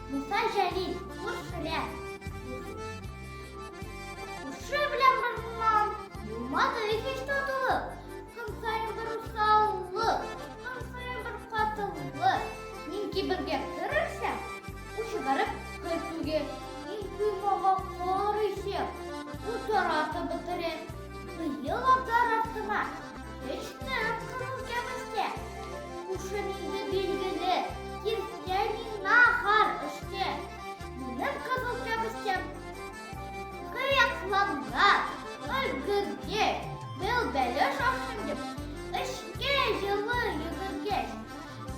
Муса Җәлил, күршеләр. Күрше белән барган булмады һич татулык. Көн саен бер усаллык, көн саен бер катылык. Мин кибергә керерсәм, ул чыгарып кертүгә. Мин коймага карыйсым, ул таратып бетерә. Быел абзар артына төштем кызыл кәбестә. Күршем инде билгеле, киртә миңа хар эшкә. Минем кызыл кәбестәм кыякланган, өлгергәч, бел бәлеш ашыйм дип, эшкә җылы йөгергәч,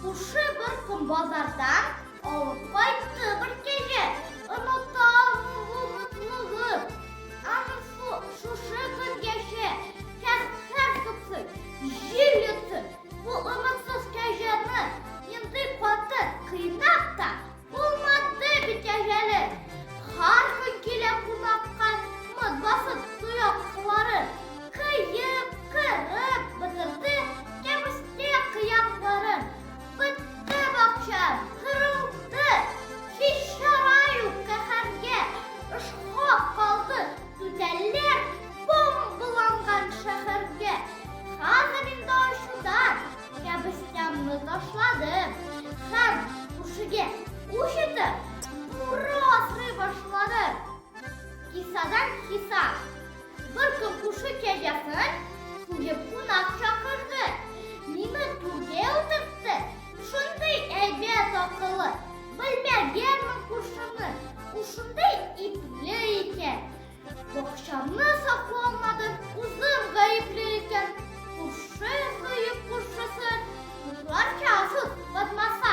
күрше бер көн базардан Алып кайтты бер кәҗә, оныта алмыйм бу мутлыгын. Анысы шушы көнгәчә кәһәр суксын, җил йотсын. Бу өметсез кәҗәне инде каты кыйнап та булмады бит әҗәле. Һәр көн килә кунакка мыт басып тоякларын кыеп, кырып бетерде кәбестә кыякларын. Бетте бакчам, кырылды, һич чара юк каһәргә. Ышкап калды түтәлләр бомбаланган шәһәргә. Хәзер инде ачудан кәбестәмне ташладым һәм күршегә үч итеп бүре асрый башладым. Кисадан хисап. Бер көн күрше кәҗәсен суеп кунак чакырды. Мине түргә утыртты. Шундый әйбәт акыллы. Белмәгәнмен күршемне. Ул шундый ипле икән. Бакчамны саклый алмадым, үзем гаепле икән. Күрше сөеп күршесен, дусларча асып батмаса,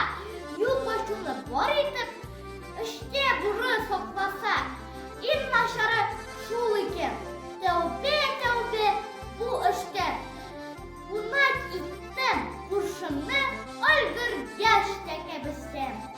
юк ачуны бар итеп, эчтә бүре сакласа. Иң начары шул икән. Тәүбә, тәүбә бу эштән. Кунак иттем күршемне, өлгергәч тә кәбестән.